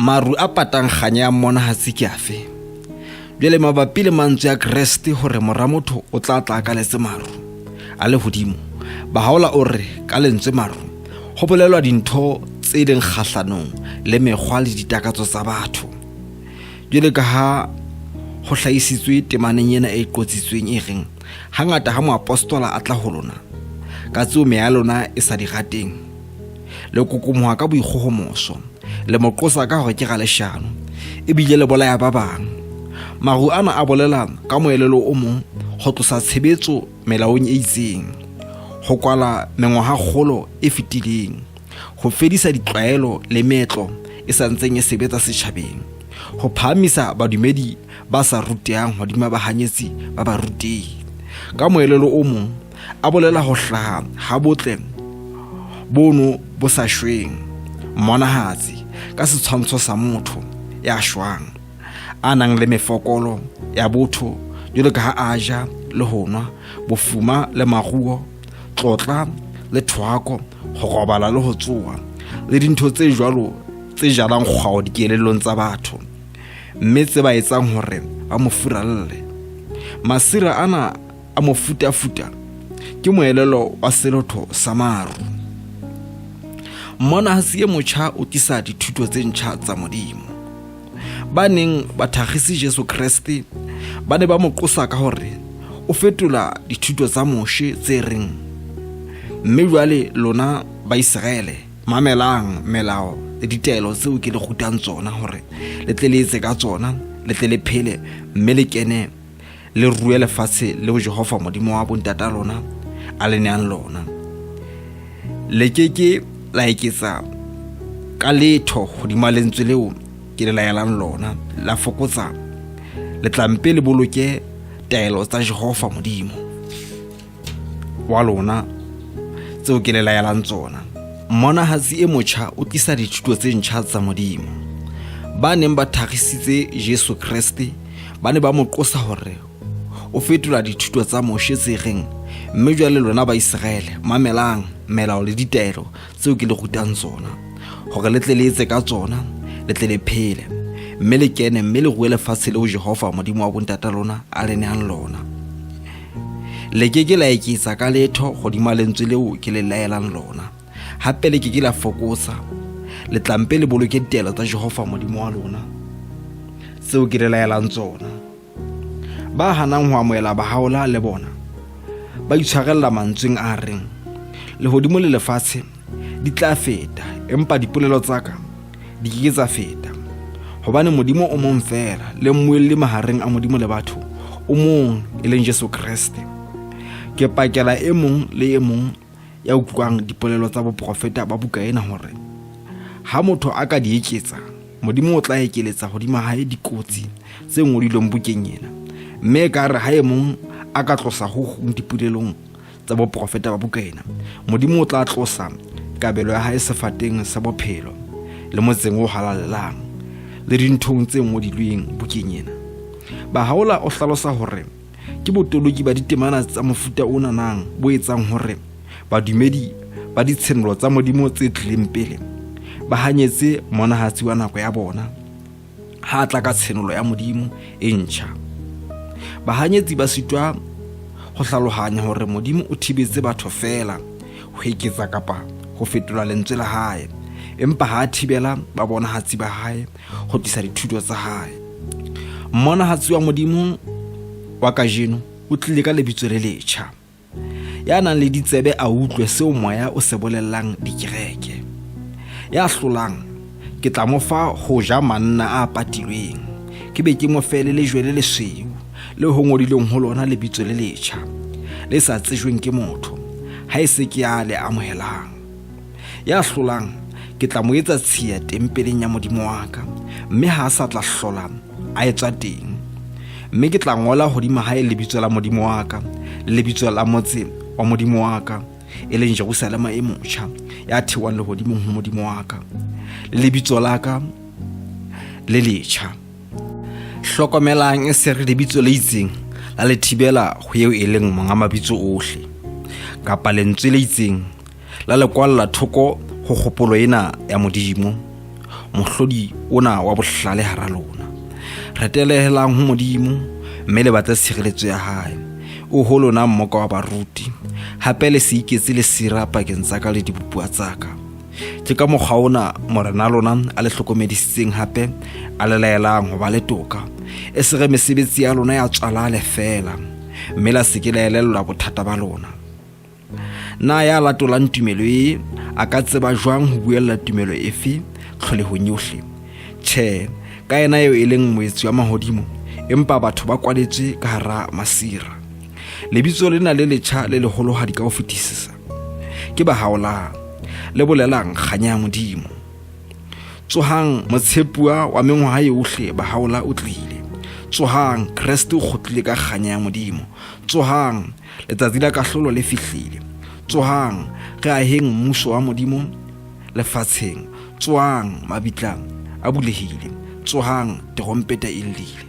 Maru a patang kganya ya mmonahatsi ke afe? Jwale mabapi le mantswe a Kreste hore mora motho o tla tla ka letse maru a lehodimo, Bahaola o re ka lentswe maru ho bolelwa dintho tse leng kgahlanong le mekgwa le ditakatso tsa batho. Jwale ka ha ho hlahisitswe temaneng ena e qotsitsweng e reng hangata ha moapostola a tla ho lona ka tseo meya ya lona e sa di rateng, le kokomoha ka boikgohomoso, le mo qosa ka hore ke raleshano, ebile le bolaya ba bang. Maru ana a bolela ka moelelo o mong ho tlosa tshebetso melaong e itseng, ho kwala mengwahakgolo e fetileng, ho fedisa ditlwaelo le meetlo e sa ntseng e sebetsa setjhabeng, ho phahamisa badumedi ba sa rutehang hodima bahanyetsi ba barutehi. Ka moelelo o mong, a bolela ho hlaha ha botle bono bo sa shweng, mmonahatsi ka setshwantsho sa motho ya shwang, a nang le mefokolo ya botho jwalo ka ha a ja le ho nwa, bofuma le maruo, tlotla le thoako, ho robala le ho tsoha, le dintho tse jwalo tse jalang kgwao dikelellong tsa batho, mme tse ba etsang hore ba mo furalle. Masira ana a mofutafuta ke moelelo wa selotho sa maru. Mmonahasi e motjha o tlisa dithuto tse ntjha tsa Modimo. Ba neng ba thakgise Jesu Kreste ba ne ba mo qosa ka hore o fetola dithuto tsa Moshe tse reng, mme jwale lona Baiseraele, mamelang melao le ditaelo tseo ke le rutang tsona hore le tle le etse ka tsona, le tle le phele mme le kene le rue lefatshe leo Jehova Modimo wa bontata lona a le neang lona. Le ke ke la eketsa ka letho hodima lentswe leo ke le laelang lona, la fokotsa, le tla mpe le boloke taelo tsa Jehova Modimo wa lona tseo ke le laelang tsona. Mmonahatsi e motjha o tlisa dithuto tse ntjha tsa Modimo. Ba neng ba thagisitse Jesu Kreste ba ne ba mo qosa hore o fetola dithuto tsa Moshe tse reng, mme jwale lona Baiseraele, mamelang melao le ditaelo tseo ke le rutang tsona, hore le tle le etse ka tsona, le tle le phele, mme le kene mme le rue lefatshe leo Jehova Modimo wa bontata lona a le neang lona. Le ke ke la eketsa ka letho hodima lentswe leo ke le laelang lona, hape le ke ke la fokotsa. Le tla mpe le boloke ditaelo tsa Jehova Modimo wa lona tseo ke le laelang tsona. Ba hanang ho amohela bahaola le bona ba itshwarella mantsweng a reng, lehodimo le lefatshe di tla feta, empa dipolelo tsa ka di ke ke tsa feta. Hobane Modimo o mong feela, le mmuelli mahareng a Modimo le batho o mong, e leng Jesu Kreste. Ke pakela e mong le e mong ya utlwang dipolelo tsa boprofeta ba buka ena hore ha motho a ka di eketsa, Modimo o tla ekeletsa hodima hae dikotsi tse ngodilweng bukeng ena. Mme ekare ha e mong a ka tlosa ho hong dipolelong tsa boprofeta ba buka ena, Modimo o tla tlosa kabelo ya hae sefateng sa bophelo le motseng o halalelang le dinthong tse ngodilweng bukeng ena. Bahaola o hlalosa hore ke botoloki ba ditemana tsa mofuta o nanang bo etsang hore badumedi ba ditshenolo tsa Modimo tse tlileng pele ba hanyetse monahatsi wa nako ya bona ha a tla ka tshenolo ya Modimo e ntjha. Bahanyetsi ba sitwa ho hlalohanya hore Modimo o thibetse batho feela ho eketsa kapa ho fetola lentswe la hae, empa ha a thibela babonahatsi ba hae ho tlisa dithuto tsa hae. Mmonahatsi wa Modimo wa kajeno o tlile ka lebitso le letjha. Ya nang le ditsebe a utlwe seo Moya o se bolellang dikereke. Ya hlolang, ke tla mo fa ho ja manna a patilweng, ke be ke mo fe le lejwe le lesweu, le ho ngodilweng ho lona lebitso le letjha, le sa tsejweng ke motho, ha e se ke ya le amohelang. Ya hlolang, ke tla mo etsa tshiya tempeleng ya Modimo wa ka, mme ha a sa tla hlola a etswa teng. Mme ke tla ngola hodima hae lebitso la Modimo wa ka, le lebitso la motse wa Modimo wa ka, e leng Jerusalema e motjha, ya theohang lehodimong ho Modimo wa ka, le lebitso la ka le letjha. Hlokomelang e se re lebitso le itseng la le thibela ho eo e leng monga mabitso ohle, kapa lentswe le itseng la le kwalla thoko ho kgopolo ena ya Modimo. Mohlodi ona wa bohlale hara lona. Retelehelang ho Modimo mme le batle tshireletso ya hae. O ho lona mmoka wa baruti. Hape le se iketse lesira pakeng tsa ka le dibopuwa tsa ka. Ke ka mokgwa ona Morena lona a le hlokomedisitseng hape a le laelang ho ba le toka. E se re mesebetsi ya lona ya tswala lefeela mme la se ke la elellwa bothata ba lona. Na ya latolang tumelo e a ka tseba jwang ho buella tumelo efe tlholehong yohle? Tjhe, ka yena eo e leng moetsi wa mahodimo, empa batho ba kwaletswe ka hara masira. Lebitso lena le letjha le leholohadi ka ho fetisisa ke ba haolang, le bolelang kganya ya Modimo. Tsohang, motshepuwa wa mengwaha yohle, bahaola o tlile. Tsohang, Kreste o kgutlile ka kganya ya Modimo. Tsohang, Letsatsi la kahlolo le fihlile. Tsohang, re aheng mmuso wa Modimo lefatsheng. Tsohang, mabitla a bulehile. Tsohang, terompeta e llile.